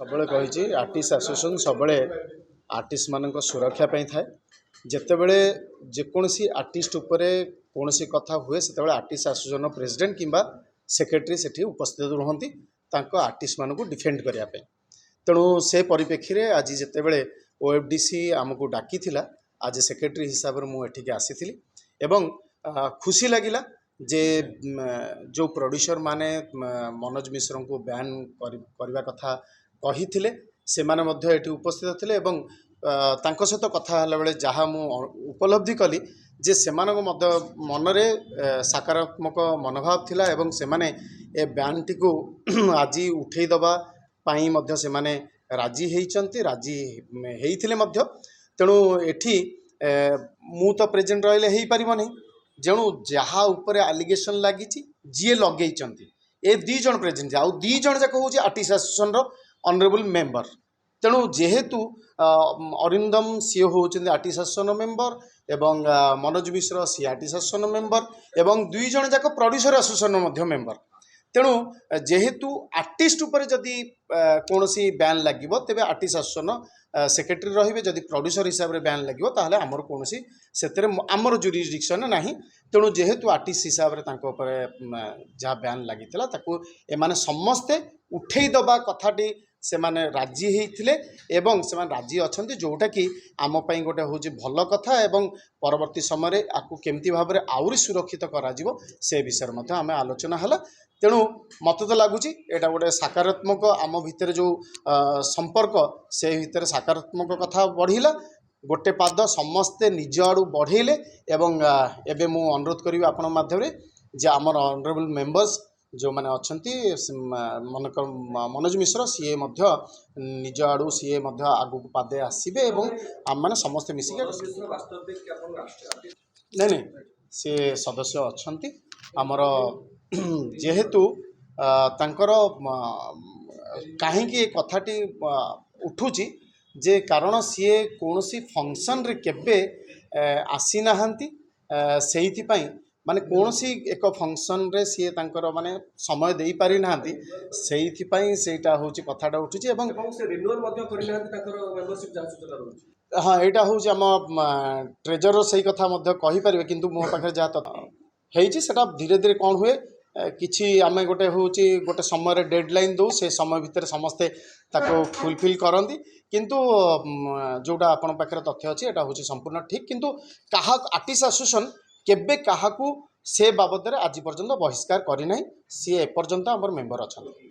ସବୁବେଳେ କହିଛି, artist association ସବୁବେଳେ ଆର୍ଟିଷ୍ଟମାନଙ୍କ ସୁରକ୍ଷା ପାଇଁ ଥାଏ। ଯେତେବେଳେ ଯେକୌଣସି ଆର୍ଟିଷ୍ଟ ଉପରେ କୌଣସି କଥା ହୁଏ, ସେତେବେଳେ ଆର୍ଟିଷ୍ଟ ଆସୋସିଏସନ୍ର ପ୍ରେସିଡେଣ୍ଟ କିମ୍ବା ସେକ୍ରେଟାରୀ ସେଠି ଉପସ୍ଥିତ ରୁହନ୍ତି ତାଙ୍କ ଆର୍ଟିଷ୍ଟମାନଙ୍କୁ ଡିଫେଣ୍ଡ କରିବା ପାଇଁ। ତେଣୁ ସେ ପରିପ୍ରେକ୍ଷୀରେ ଆଜି ଯେତେବେଳେ ଓଏଫ୍ଡିସି ଆମକୁ ଡାକିଥିଲା, ଆଜ୍ ଏ ସେକ୍ରେଟାରୀ ହିସାବରେ ମୁଁ ଏଠିକି ଆସିଥିଲି ଏବଂ ଖୁସି ଲାଗିଲା ଯେ ଯେଉଁ ପ୍ରଡ୍ୟୁସର ମାନେ ମନୋଜ ମିଶ୍ରଙ୍କୁ ବ୍ୟାନ୍ କରିବା କଥା କହିଥିଲେ, ସେମାନେ ମଧ୍ୟ ଏଠି ଉପସ୍ଥିତ ଥିଲେ। ଏବଂ ତାଙ୍କ ସହିତ କଥା ହେଲା ବେଳେ ଯାହା ମୁଁ ଉପଲବ୍ଧି କଲି ଯେ ସେମାନଙ୍କ ମଧ୍ୟ ମନରେ ସକାରାତ୍ମକ ମନୋଭାବ ଥିଲା ଏବଂ ସେମାନେ ଏ ବ୍ୟାନ୍ଟିକୁ ଆଜି ଉଠେଇ ଦେବା ପାଇଁ ମଧ୍ୟ ସେମାନେ ରାଜି ହେଇଛନ୍ତି, ରାଜି ହେଇଥିଲେ ମଧ୍ୟ। ତେଣୁ ଏଠି ମୁଁ ତ ପ୍ରେଜେଣ୍ଟ ରହିଲେ ହେଇପାରିବ ନାହିଁ। ଯେଣୁ ଯାହା ଉପରେ ଆଲିଗେସନ୍ ଲାଗିଛି, ଯିଏ ଲଗେଇଛନ୍ତି, ଏ 2 ଜଣ ପ୍ରେଜେଣ୍ଟ, ଆଉ 2 ଜଣ ଯାକ ହେଉଛି ଆର୍ଟିଷ୍ଟ ଆସୋସିଏସନ୍ର ଅନରେବୁଲ୍ ମେମ୍ବର। ତେଣୁ ଯେହେତୁ ଅରିନ୍ଦମ ସିଏ ହେଉଛନ୍ତି ଆର୍ଟିଷ୍ଟ ଆସୋସିଏସନ୍ର ମେମ୍ବର ଏବଂ ମନୋଜ ମିଶ୍ର ସିଏ ଆର୍ଟିଷ୍ଟ ଆସୋସିଏସନ୍ର ମେମ୍ବର ଏବଂ 2 ଜଣ ଯାକ ପ୍ରଡ୍ୟୁସର ଆସୋସିଏସନ୍ର ମଧ୍ୟ ମେମ୍ବର। ତେଣୁ ଯେହେତୁ ଆର୍ଟିଷ୍ଟ ଉପରେ ଯଦି କୌଣସି ବ୍ୟାନ୍ ଲାଗିବ, ତେବେ ଆର୍ଟିଷ୍ଟ ଆସୋସିଏସନ୍ର ସେକ୍ରେଟାରୀ ରହିବେ। ଯଦି ପ୍ରଡ୍ୟୁସର ହିସାବରେ ବ୍ୟାନ୍ ଲାଗିବ, ତାହେଲେ ଆମର କୌଣସି ସେଥିରେ ଆମର ଜୁରିସଡିକ୍ସନ୍ ନାହିଁ। ତେଣୁ ଯେହେତୁ ଆର୍ଟିଷ୍ଟ ହିସାବରେ ତାଙ୍କ ଉପରେ ଯାହା ବ୍ୟାନ୍ ଲାଗିଥିଲା, ତାକୁ ଏମାନେ ସମସ୍ତେ ଉଠେଇ ଦେବା କଥାଟି ସେମାନେ ରାଜି ହେଇଥିଲେ ଏବଂ ସେମାନେ ରାଜି ଅଛନ୍ତି, ଯେଉଁଟାକି ଆମ ପାଇଁ ଗୋଟେ ହେଉଛି ଭଲ କଥା। ଏବଂ ପରବର୍ତ୍ତୀ ସମୟରେ ଆକୁ କେମିତି ଭାବରେ ଆହୁରି ସୁରକ୍ଷିତ କରାଯିବ, ସେ ବିଷୟରେ ମଧ୍ୟ ଆମେ ଆଲୋଚନା ହେଲା। ତେଣୁ ମୋତେ ତ ଲାଗୁଛି ଏଇଟା ଗୋଟେ ସକାରାତ୍ମକ, ଆମ ଭିତରେ ଯେଉଁ ସମ୍ପର୍କ, ସେ ଭିତରେ ସକାରାତ୍ମକ କଥା ବଢ଼ିଲା। ଗୋଟେ ପାଦ ସମସ୍ତେ ନିଜ ଆଡ଼ୁ ବଢ଼େଇଲେ। ଏବଂ ଏବେ ମୁଁ ଅନୁରୋଧ କରିବି ଆପଣଙ୍କ ମାଧ୍ୟମରେ ଯେ ଆମର ଅନରେବୁଲ୍ ମେମ୍ବର୍ସ ଯେଉଁମାନେ ଅଛନ୍ତି, ମନେକର ମନୋଜ ମିଶ୍ର, ସିଏ ମଧ୍ୟ ନିଜ ଆଡ଼ୁ ସିଏ ମଧ୍ୟ ଆଗକୁ ପାଦେ ଆସିବେ ଏବଂ ଆମମାନେ ସମସ୍ତେ ମିଶିକି ମନୋଜ ମିଶ୍ର ବାସ୍ତବିକ ଆପଣ ଆର୍ଟିଷ୍ଟ ନାଇଁ, ସେ ସଦସ୍ୟ ଅଛନ୍ତି ଆମର। ଯେହେତୁ ତାଙ୍କର କାହିଁକି ଏ କଥାଟି ଉଠୁଛି ଯେ କାରଣ ସିଏ କୌଣସି ଫଙ୍କସନ୍ରେ କେବେ ଆସିନାହାନ୍ତି। ସେଇଥିପାଇଁ ମାନେ କୌଣସି ଏକ ଫଙ୍କସନ୍ରେ ସିଏ ତାଙ୍କର ମାନେ ସମୟ ଦେଇପାରିନାହାନ୍ତି, ସେଇଥିପାଇଁ ସେଇଟା ହେଉଛି କଥାଟା ଉଠୁଛି ଏବଂ ଏବଂ ସେ ରିନ୍ୟୁଆଲ ମଧ୍ୟ କରିନାହାନ୍ତି ତାଙ୍କର ମେମ୍ବରସିପ, ଯାହା ସୂଚନା ରହୁଛି। ହଁ, ଏଇଟା ହେଉଛି ଆମ ଟ୍ରେଜରର, ସେଇ କଥା ମଧ୍ୟ କହିପାରିବେ। କିନ୍ତୁ ମୋ ପାଖରେ ଯାହା ହେଇଛି, ସେଟା ଧୀରେ ଧୀରେ କ'ଣ ହୁଏ, କିଛି ଆମେ ଗୋଟେ ହେଉଛି ଗୋଟେ ସମୟରେ ଡେଡ଼ଲାଇନ୍ ଦେଉ, ସେ ସମୟ ଭିତରେ ସମସ୍ତେ ତାକୁ ଫୁଲଫିଲ୍ କରନ୍ତି। କିନ୍ତୁ ଯେଉଁଟା ଆପଣଙ୍କ ପାଖରେ ତଥ୍ୟ ଅଛି, ଏଇଟା ହେଉଛି ସମ୍ପୂର୍ଣ୍ଣ ଠିକ୍। କିନ୍ତୁ କାହା ଆର୍ଟିଷ୍ଟ ଆସୋସିଏସନ୍ କେବେ କାହାକୁ ସେ ବାବଦରେ ଆଜି ପର୍ଯ୍ୟନ୍ତ ବହିଷ୍କାର କରିନାହିଁ। ସିଏ ଏପର୍ଯ୍ୟନ୍ତ ଆମର ମେମ୍ବର ଅଛନ୍ତି।